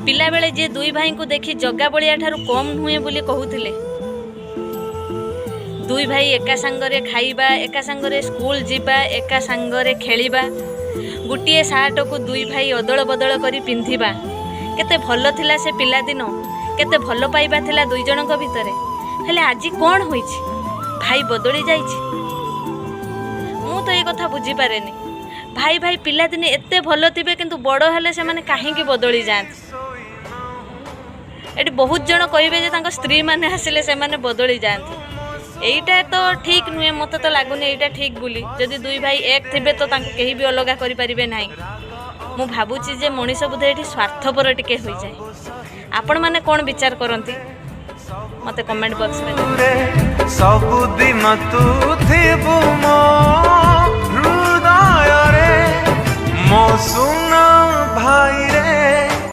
ପିଲାବେଳେ ଯିଏ ଦୁଇ ଭାଇଙ୍କୁ ଦେଖି ଜଗା ବଳିଆ ଠାରୁ କମ୍ ନୁହେଁ ବୋଲି କହୁଥିଲେ, ଦୁଇ ଭାଇ ଏକା ସାଙ୍ଗରେ ଖାଇବା, ଏକା ସାଙ୍ଗରେ ସ୍କୁଲ ଯିବା, ଏକା ସାଙ୍ଗରେ ଖେଳିବା, ଗୋଟିଏ ସାର୍ଟକୁ ଦୁଇ ଭାଇ ଅଦଳ ବଦଳ କରି ପିନ୍ଧିବା, କେତେ ଭଲ ଥିଲା ସେ ପିଲାଦିନ, କେତେ ଭଲ ପାଇବା ଥିଲା ଦୁଇ ଜଣଙ୍କ ଭିତରେ। ହେଲେ ଆଜି କ'ଣ ହୋଇଛି? ଭାଇ ବଦଳି ଯାଇଛି। ମୁଁ ତ ଏ କଥା ବୁଝିପାରେନି। ଭାଇ ଭାଇ ପିଲାଦିନେ ଏତେ ଭଲ ଥିବେ, କିନ୍ତୁ ବଡ଼ ହେଲେ ସେମାନେ କାହିଁକି ବଦଳି ଯାଆନ୍ତି? ଏଠି ବହୁତ ଜଣ କହିବେ ଯେ ତାଙ୍କ ସ୍ତ୍ରୀମାନେ ଆସିଲେ ସେମାନେ ବଦଳି ଯାଆନ୍ତି। ଏଇଟା ତ ଠିକ୍ ନୁହେଁ। ମୋତେ ତ ଲାଗୁନି ଏଇଟା ଠିକ୍ ବୋଲି। ଯଦି ଦୁଇ ଭାଇ ଏକ ଥିବେ ତ ତାଙ୍କୁ କେହି ବି ଅଲଗା କରିପାରିବେ ନାହିଁ। ମୁଁ ଭାବୁଛି ଯେ ମଣିଷ ବୋଧେ ଏଠି ସ୍ୱାର୍ଥପର ଟିକେ ହୋଇଯାଏ। ଆପଣମାନେ କ'ଣ ବିଚାର କରନ୍ତି, ମୋତେ କମେଣ୍ଟ ବକ୍ସରେ ରେ ସବୁଦିନ ତୁ ଥିବୁ ମୋ ହୃଦୟରେ, ମୋ ସୁନା ଭାଇରେ।